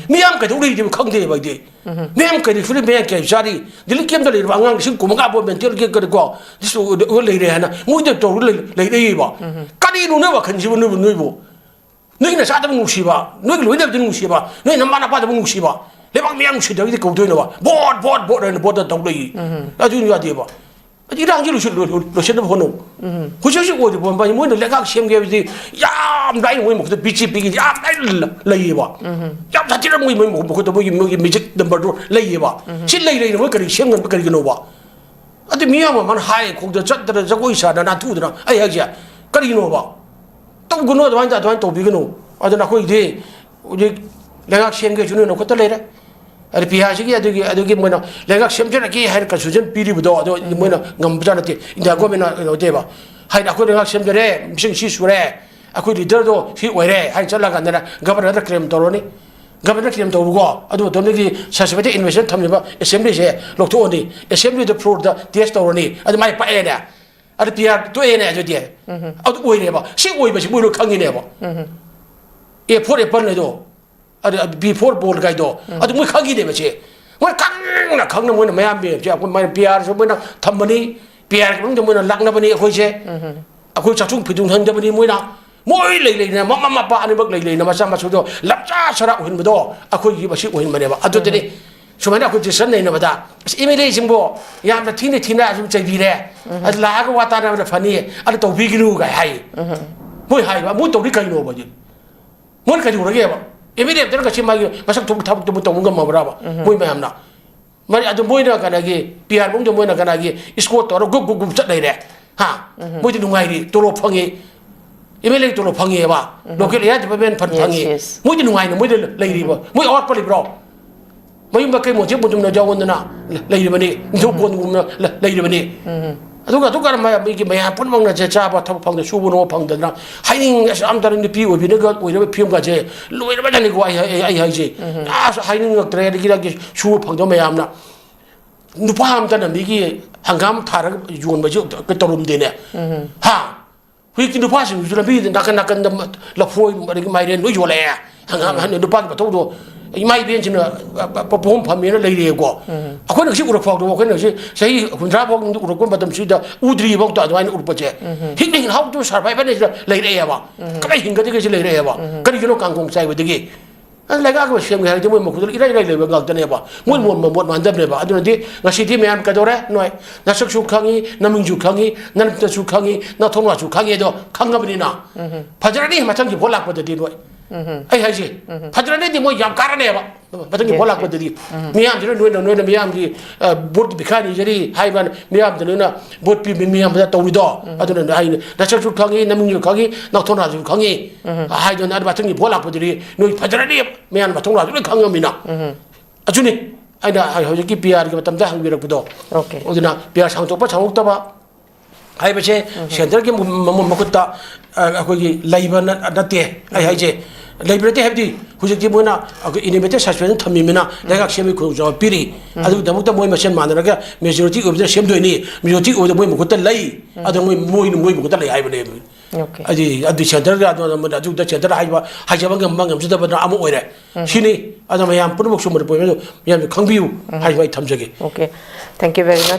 ꯃꯤꯌꯥꯝ ꯀꯩꯗꯧ ꯂꯩꯔꯤꯕ ꯈꯪꯗꯦꯕ ꯑꯩꯗꯤ꯫ ꯃꯤꯌꯥꯝ ꯀꯔꯤ ꯐꯤꯂꯝ ꯃꯌꯥꯝ ꯀꯌꯥ ꯆꯥꯔꯤ? ꯗꯤꯜꯂꯤ camp ꯇ ꯂꯩꯔꯤꯕ ꯑꯉꯥꯡ ꯂꯤꯁꯤꯡ ꯀꯨꯟꯃꯉꯥ ꯐꯥꯎ mental ꯒꯤ ꯀꯔꯤꯀꯣ, disorder ꯂꯩꯔꯦ ꯍꯥꯏꯅ ꯃꯣꯏꯗ ꯇꯧꯔ ꯂꯩ-, ꯂꯩꯔꯛꯏꯕ꯫ ꯀꯔꯤꯅꯣ ꯅꯣꯏ ꯋꯥꯈꯜꯁꯤꯕꯨ, ꯅꯣꯏꯕꯨ, ꯅꯣꯏꯕꯨ? ꯅꯣꯏꯒꯤ ꯅꯆꯥꯗꯕꯨ ꯅꯨꯡꯁꯤꯕ, ꯅꯣꯏꯒꯤ ꯂꯣꯏꯅꯕꯗꯤ ꯅꯨꯡꯁꯤꯕ, ꯅꯣꯏ ꯅꯃꯥ ꯅꯄꯥꯗꯕꯨ ꯅꯨꯡꯁꯤꯕ, ꯂꯩꯕꯥꯛ ꯃꯤꯌꯥꯝ ꯅꯨꯡꯁꯤꯗꯕꯒꯤꯗꯤ ꯀꯧꯗꯣꯏꯅꯣꯕ? Vote, vote, vote ꯍꯥꯏꯅ vote ꯇꯧ ꯂꯩ꯫ ꯑꯗꯨ ꯌꯥꯗꯦꯕ꯫ ꯍꯧꯖꯤꯛ ꯏꯔꯥꯡꯁꯤ ꯂꯣꯏꯁꯤꯟ-, ꯂꯣꯏ-, ꯂꯣꯏꯁꯤꯟꯅꯕ ꯍꯣꯠꯅꯧ꯫ ꯍꯧꯖꯤꯛ ꯍꯧꯖꯤꯛ ꯑꯣꯏꯔꯤꯕ ꯃꯣꯏ-, ꯃꯣꯏꯅ ꯂꯩꯉꯥꯛ ꯁꯦꯝꯒꯦ ꯍꯥꯏꯕꯗꯤ ꯌꯥꯝ ꯂꯥꯏꯅ ꯃꯣꯏ ꯃꯈꯨꯠꯇ BJP ꯒꯤ ꯌꯥꯝ ꯂꯥꯏꯅ ꯂ-, ꯂꯩꯌꯦꯕ꯫ ꯌꯥꯝ ꯁꯥꯊꯤꯅ ꯃꯣꯏ, ꯃꯣꯏ ꯃꯈꯨꯠꯇ ꯃꯣꯏꯒꯤ, ꯃꯣꯏꯒꯤ magic number ꯗꯣ ꯂꯩꯌꯦꯕ꯫ ꯁꯤ ꯂꯩ ꯂꯩꯅ ꯃꯣꯏ ꯀꯔꯤ ꯁꯦꯝ ꯉꯝꯕ ꯀꯔꯤꯒꯤꯅꯣꯕ? ꯑꯗꯨ ꯃꯤꯌꯥꯝ ꯑꯃꯅ ꯍꯥꯏ ꯈꯣꯡꯗ ꯆꯠꯇꯅ ꯖꯒꯣꯏ ꯁꯥꯗꯅ ꯅꯥꯟꯊꯨꯗꯅ ꯑꯩ ꯍꯥꯏꯁꯦ ꯀꯔꯤꯅꯣꯕ? ꯇꯧꯒꯅꯨ, ꯑꯗꯨꯃꯥꯏꯅ, ꯑꯗꯨꯃꯥꯏꯅ ꯇꯧꯕꯤꯒꯅꯨ꯫ ꯑꯗꯨꯅ ꯑꯩꯈꯣꯏꯗꯤ ꯍꯧꯖꯤꯛ ꯂꯩꯉꯥꯛ ꯁꯦꯝꯒꯦꯁꯨ ꯅꯣꯏ ꯅꯈꯨꯠꯇ ꯂꯩꯔꯦ꯫ ꯑꯗ ꯄꯤꯌꯥꯁꯤꯒꯤ ꯑꯗꯨꯒꯤ, ꯑꯗꯨꯒꯤ ꯃꯣꯏꯅ ꯂꯩꯉꯥꯛ ꯁꯦꯝꯖꯔꯒꯦ ꯍꯥꯏꯅ constitution ꯄꯤꯔꯤꯕꯗꯣ, ꯑꯗꯣ ꯃꯣꯏꯅ ꯉꯝꯕꯖꯥꯠ ꯅꯠꯇꯦ꯫ India government ꯅ ꯀꯩꯅꯣ ꯇꯧꯋꯦꯕ꯫ ꯍꯥꯏꯅ ꯑꯩꯈꯣꯏ ꯂꯩꯉꯥꯛ ꯁꯦꯝꯖꯔꯦ, ꯃꯁꯤꯡ ꯁꯤ ꯁꯨꯔꯦ, ꯑꯩꯈꯣꯏ leader ꯗꯣ ꯁꯤ ꯑꯣꯏꯔꯦ ꯍꯥꯏꯅ ꯆꯠꯂꯀꯥꯟꯗꯅ governor ꯗ claim ꯇꯧꯔꯅꯤ꯫ ꯒꯚꯔꯅꯔ ꯀ꯭ꯂꯦꯝ ꯇꯧꯔꯨꯀꯣ, ꯑꯗꯨ ꯃꯇꯝꯗꯒꯤ ꯁꯁꯄꯦꯟꯗꯦꯗ ꯏꯟꯚꯦꯁꯟ ꯊꯝꯃꯤꯕ ꯑꯦꯁꯦꯝꯕ꯭ꯂꯤꯁꯦ ꯂꯧꯊꯣꯛꯑꯅꯤ, ꯑꯦꯁꯦꯝꯕ꯭ꯂꯤꯗ ꯐ꯭ꯂꯣꯔꯗ ꯇꯦꯁ ꯇꯧꯔꯅꯤ, ꯑꯗꯨ ꯃꯥꯏ ꯄꯥꯛꯑꯦꯅꯦ, ꯑꯗꯨ ꯄꯤ ꯑꯥꯔ ꯇꯣꯛꯑꯦꯅꯦ, ꯑꯗꯨꯗꯤ ꯑꯗꯨ ꯑꯣꯏꯔꯦꯕ꯫ ꯁꯤ ꯑꯣꯏꯕꯁꯤ ꯃꯣꯏ ꯂꯣꯏ ꯈꯪꯉꯤꯅꯦꯕ꯫ ꯑꯦ ꯐꯣꯔ ꯑꯦꯄꯜ ꯍꯥꯏꯗꯣ, ꯑꯗꯨ ꯕꯤ ꯐꯣꯔ ꯕꯣꯜ ꯀꯥꯏꯗꯣ, ꯑꯗꯨ ꯃꯣꯏ ꯈꯪꯈꯤꯗꯦꯕ ꯁꯤ꯫ ꯃꯣꯏ ꯈꯪꯅ ꯈꯪꯅ ꯃꯣꯏꯅ ꯃꯌꯥꯝ ꯃꯌꯥꯝꯁꯦ ꯑꯩꯈꯣꯏ ꯃꯥꯏꯅ ꯄꯤ ꯑꯥꯔꯁꯨ ꯃꯣꯏꯅ ꯊꯝꯕꯅꯤ, ꯄꯤ ꯑꯥꯔꯒꯤ ꯃꯅꯨꯡꯗ ꯃꯣꯏꯅ ꯂꯥꯛꯅꯕꯅꯤ ꯑꯩꯈꯣꯏꯁꯦ꯫ ꯑꯩꯈꯣꯏ ꯆꯥꯛꯊꯨꯡ ꯐꯤꯗꯨꯡ ꯍꯟꯗꯕꯅꯤ ꯃꯣꯏꯅ꯫ ꯃꯣꯏ ꯂꯩ ꯂꯩꯅ ꯃꯃꯥ ꯃꯄꯥ ꯑꯅꯤꯃꯛ ꯂꯩ ꯂꯩꯅ ꯃꯆꯥ ꯃꯁꯨꯗꯣ ꯂꯝꯆꯥ ꯁꯔꯥ ꯑꯣꯏꯍꯟꯕꯗꯣ ꯑꯩꯈꯣꯏꯒꯤ ꯃꯁꯤ ꯑꯣꯏꯍꯟꯕꯅꯦꯕ꯫ ꯑꯗꯨꯗꯅꯤ ꯁꯨꯃꯥꯏꯅ ꯑꯩꯈꯣꯏ ꯗꯤꯁꯤꯖꯟ ꯂꯩꯅꯕꯗ, ꯑꯁ ꯑꯦꯝ ꯑꯦꯜ ꯑꯦꯁꯤꯡꯕꯨ ꯌꯥꯝꯅ ꯊꯤꯅ ꯊꯤꯅ ꯑꯁꯨꯝ ꯆꯩꯕꯤꯔꯦ, ꯑꯗꯨ ꯂꯥꯛꯑꯒ ꯋꯥ ꯇꯥꯅꯕꯗ ꯐꯅꯤ, ꯑꯗꯨ ꯇꯧꯕꯤꯒꯅꯨ ꯀꯥꯏ ꯍꯥꯏ꯫ ꯃꯣꯏ ꯍꯥꯏꯕ ꯃꯣꯏ ꯇꯧꯔꯤ ꯀꯩꯅꯣꯕ ꯍꯧꯖꯤꯛ? ꯃꯣꯏꯅ ꯀꯩꯗꯧꯔꯒꯦꯕ? ꯑꯦꯝ ꯑꯦꯜ ꯑꯦ ꯑꯝꯇꯅ ꯉꯁꯤ ꯃꯥꯒꯤ ꯃꯁꯛ ꯊꯣꯛꯄ ꯊꯕꯛꯇꯨꯕꯨ ꯇꯧꯕ ꯉꯝꯃꯕ꯭ꯔꯕ? ꯃꯣꯏ ꯃꯌꯥꯝꯅ ꯃꯔꯤ ꯑꯗꯨ ꯃꯣꯏꯅ ꯀꯩꯅꯣꯒꯤ ꯄꯤ ꯑꯥꯔ ꯃꯅꯨꯡꯗ ꯃꯣꯏꯅ ꯀꯩꯅꯣꯒꯤ ꯏꯁꯀꯣꯔꯠ ꯇꯧꯔ ꯒꯨꯞ ꯒꯨꯞ ꯒꯨꯞ ꯆꯠ ꯂꯩꯔꯦ꯫ ꯍꯥ? ꯃꯣꯏꯗꯤ ꯅꯨꯡꯉꯥꯏꯔꯤ, ꯇꯣꯂꯣꯞ ꯐꯪꯉꯤ, ꯑꯦꯝ ꯑꯦꯜ ꯑꯦ ꯇꯣꯂꯣꯞ ꯐꯪꯉꯤꯑꯕ, ꯂꯣꯀꯦꯜ ꯑꯦꯔꯤꯌꯥ ꯗꯤꯄꯥꯔꯠꯃꯦꯟ ꯐꯟ ꯐꯪꯉꯤ꯫ ꯃꯣꯏꯗꯤ ꯅꯨꯡꯉꯥꯏꯅ ꯃꯣꯏꯗ ꯂꯩꯔꯤꯕ꯫ ꯃꯣꯏ ꯑꯋꯥꯠꯄ ꯂꯩꯕ꯭ꯔꯣ? ꯃꯌꯨꯝ ꯃꯀꯩ ꯃꯣꯟꯁꯦ ꯃꯨꯟꯗꯨꯝꯅ ꯌꯥꯎꯒꯣꯟꯗꯅ ꯂꯩꯔꯤꯕꯅꯤ, ꯅꯤꯡꯊꯧ ꯀꯣꯟꯒꯨꯝꯅ ꯂꯩꯔꯤꯕꯅꯤ꯫ ꯑꯗꯨꯒ ꯑꯗꯨ ꯀꯔꯝꯕ ꯃꯤꯒꯤ ꯃꯌꯥꯝ ꯄꯨꯝꯅꯃꯛꯅ ꯆꯦ ꯆꯥꯕ ꯊꯕꯛ ꯐꯪꯗ ꯁꯨꯕ ꯅꯣꯝꯕ ꯐꯪꯗꯗꯅ ꯍꯥꯏꯅꯤꯡ ꯑꯁ ꯌꯥꯝ ꯇꯥꯔꯦ꯫ ꯅꯨꯄꯤ ꯑꯣꯏꯕꯤꯅꯒ ꯑꯣꯏꯔꯕ ꯐꯤꯕꯝꯒꯁꯦ ꯂꯣꯏꯔꯕꯖꯥꯠꯅꯤꯀꯣ꯫ ꯑꯩ ꯑꯩ ꯑꯩ ꯍꯥꯏꯁꯦ ꯑꯁ ꯍꯥꯏꯅꯤꯡꯉꯛꯇ꯭ꯔꯦ꯫ ꯑꯗꯒꯤ ꯅꯪꯒꯤ ꯁꯨꯕ ꯐꯪꯗꯕ ꯃꯌꯥꯝꯅ ꯅꯨꯄꯥ ꯑꯝꯇꯅ ꯃꯤꯒꯤ ꯍꯪꯒꯥꯝ ꯊꯥꯔꯒ ꯌꯣꯟꯕꯁꯨ ꯇꯧꯔꯝꯗꯦꯅꯦ꯫ ꯍꯥ? ꯍꯧꯖꯤꯛꯇꯤ ꯅꯨꯄꯥꯁꯤꯡꯁꯨ ꯂꯝꯕꯤꯗ ꯅꯥꯀꯟ ꯅꯥꯀꯟꯗ ꯂꯐꯣꯏ ꯑꯗꯒꯤ ꯃꯥꯏꯔꯦꯟ ꯂꯣꯏ ꯌꯣꯜꯂꯛꯑꯦ꯫ ꯍꯪꯒꯥꯝ ꯍꯟ ꯅꯨꯄꯥꯒꯤ ꯃꯊꯧꯗꯣ ꯏꯃꯥ ꯏꯕꯦꯟꯁꯤꯡꯅ ꯄ- ꯄ- ꯄꯣꯝ ꯐꯝꯃꯦꯅ ꯂꯩꯔꯦꯀꯣ꯫ ꯑꯩꯈꯣꯏꯅ ꯉꯁꯤ ꯎꯔꯛ ꯐꯥꯎꯗꯕ, ꯑꯩꯈꯣꯏꯅ ꯉꯁꯤ ꯆꯍꯤ ꯍꯨꯝꯗ꯭ꯔꯥ ꯐꯥꯎ ꯎꯔꯛꯄ ꯃꯇꯝꯁꯤꯗ ꯎꯗ꯭ꯔꯤꯕꯐꯥꯎꯗ ꯑꯗꯨꯃꯥꯏꯅ ꯎꯔꯛꯄꯁꯦ꯫ ꯍꯤꯡꯅ ꯍꯤꯡ ꯍꯥꯎꯇꯨ ꯁꯔꯚꯥꯏꯚꯜ ꯍꯥꯏꯁꯤꯗ ꯂꯩꯔꯛꯑꯦꯕ꯫ ꯀꯃꯥꯏꯅ ꯍꯤꯡꯒꯗꯒꯦ ꯁꯤ ꯂꯩꯔꯛꯑꯦꯕ꯫ ꯀꯔꯤꯒꯤꯅꯣ ꯀꯥꯡꯈꯣꯡ ꯆꯥꯏꯕꯗꯒꯤ? ꯑꯗꯨ ꯂꯩꯉꯥꯛ ꯑꯃ ꯁꯦꯝꯒꯦ ꯍꯥꯏꯔꯗꯤ ꯃꯣꯏ ꯃꯈꯨꯠꯇ ꯏꯔꯥꯏ ꯂꯥꯏ ꯂꯩꯕ ꯉꯥꯛꯇꯅꯦꯕ꯫ ꯃꯣꯏ ꯃꯣꯠ ꯃꯣꯠ ꯃꯥꯟꯗꯕꯅꯦꯕ꯫ ꯑꯗꯨꯅꯗꯤ ꯉꯁꯤꯗꯤ ꯃꯌꯥꯝ ꯀꯩꯗꯧꯔꯦ? ꯅꯣꯏ ꯅꯁꯛꯁꯨ ꯈꯪꯉꯤ, ꯅꯃꯤꯡꯁꯨ ꯈꯪꯉꯤ, ꯅꯅꯇꯁꯨ ꯈꯪꯉꯤ, ꯅꯊꯣꯡꯅꯁꯨ ꯈꯪꯉꯤ꯫ ꯑꯗꯣ ꯈꯪꯉꯕꯅꯤꯅ ꯐꯖꯔꯅꯤ ꯃꯊꯪꯒꯤ ꯚꯣꯠ ꯂꯥꯛꯄꯗꯗꯤ ꯅꯣꯏ꯫ ꯑꯩ ꯍꯥꯏꯁꯦ ꯐꯖꯔꯅꯤꯗꯤ ꯃꯣꯏ ꯌꯥꯝ ꯀꯥꯔꯅꯦꯕ꯫ ꯃꯊꯪꯒꯤ ꯚꯣꯠ ꯂꯥꯛꯄꯗꯗꯤ ꯃꯤꯌꯥꯝꯁꯤꯅ ꯅꯣꯏꯅ ꯅꯣꯏꯅ ꯃꯤꯌꯥꯝꯒꯤ ꯚꯣꯠ ꯚꯤꯈꯥ ꯅꯤꯖꯔꯤ ꯍꯥꯏꯕ ꯃꯤꯌꯥꯝꯗ ꯅꯣꯏꯅ ꯚꯣꯠ ꯄꯤꯕ ꯃꯤꯌꯥꯝꯗ ꯇꯧꯔꯤꯗꯣ꯫ ꯑꯗꯨꯅ ꯑꯩꯅ ꯅꯁꯛꯁꯨ ꯈꯪꯉꯤ, ꯅꯃꯤꯡꯁꯨ ꯈꯪꯉꯤ, ꯅꯥꯊꯣꯟꯅꯥꯁꯨ ꯈꯪꯉꯤ ꯍꯥꯏꯗꯨꯅ ꯑꯗꯨ ꯃꯊꯪꯒꯤ ꯚꯣꯠ ꯂꯥꯛꯄꯗꯗꯤ ꯅꯣꯏ ꯐꯖꯔꯅꯤ, ꯃꯌꯥꯝ ꯃꯊꯣꯡ ꯂꯥꯛꯇ ꯂꯣꯏ ꯈꯪꯉꯝꯃꯤꯅ꯫ ꯑꯗꯨꯅꯤ ꯑꯩꯅ ꯍꯧꯖꯤꯛꯀꯤ ꯄꯤ ꯑꯥꯔꯒꯤ ꯃꯇꯝꯗ ꯍꯪꯕꯤꯔꯛꯄꯗꯣ꯫ ꯑꯗꯨꯅ ꯄꯤ ꯑꯥꯔ ꯁꯥꯡꯗꯣꯛꯄ ꯁꯥꯡꯗꯣꯛꯇꯕ ꯍꯥꯏꯕꯁꯦ ꯁꯦꯟꯇꯔꯒꯤ ꯃ- ꯃ- ꯃꯈꯨꯠꯇ ꯑ, ꯑꯩꯈꯣꯏꯒꯤ ꯂꯩꯕ ꯅ- ꯅꯠꯇꯦ꯫ ꯑꯩ ꯍꯥꯏꯁꯦ ꯂꯩꯕ ꯅꯠꯇꯦ ꯍꯥꯏꯕꯗꯤ ꯍꯧꯖꯤꯛꯇꯤ ꯃꯣꯏꯅ ꯑꯩꯈꯣꯏ ꯏꯟꯗꯤꯃꯦꯇꯦꯠ ꯁꯁꯄꯦꯟꯁꯟ ꯊꯝꯃꯤꯕꯅ ꯂꯩꯉꯥꯛ ꯁꯦꯝꯕꯒꯤ ꯈꯨꯗꯣꯡꯆꯥꯕ ꯄꯤꯔꯤ꯫ ꯑꯗꯨꯒꯤꯗꯃꯛꯇ ꯃꯣꯏ ꯃꯁꯦꯟ ꯃꯥꯟꯅꯔꯒ ꯃꯦꯖꯣꯔꯤꯇꯤ ꯑꯣꯏꯕꯗ ꯁꯦꯝꯗꯣꯏꯅꯤ꯫ ꯃꯦꯖꯣꯔꯤꯇꯤ ꯑꯣꯏꯕꯗ ꯃꯣꯏ ꯃꯈꯨꯠꯇ ꯂꯩ꯫ ꯑꯗꯣ ꯃꯣꯏ ꯃꯣꯏꯅ ꯃꯣꯏ ꯃꯈꯨꯠꯇ ꯂꯩ ꯍꯥꯏꯕꯅꯦꯕ꯫ Okay. ꯍꯥꯏꯗꯤ ꯑꯗꯨ ꯁꯦꯟꯇꯔꯒ ꯑꯗꯨ ꯑꯗꯨꯗ ꯁꯦꯟꯇꯔ ꯍꯥꯏꯕ ꯍꯥꯏꯖꯕ ꯉꯝꯕ ꯉꯝꯖꯗꯕꯅ ꯑꯃ ꯑꯣꯏꯔꯦ꯫ ꯁꯤꯅꯤ꯫ ꯑꯗꯣ ꯃꯌꯥꯝ ꯄꯨꯝꯅꯃꯛꯁꯨ ꯃꯅꯤꯄꯨꯔ ꯃꯌꯥꯝꯁꯨ ꯈꯪꯕꯤꯌꯨ ꯍꯥꯏꯕ ꯑꯩ ꯊꯝꯖꯒꯦ꯫ Okay. Thank you very much.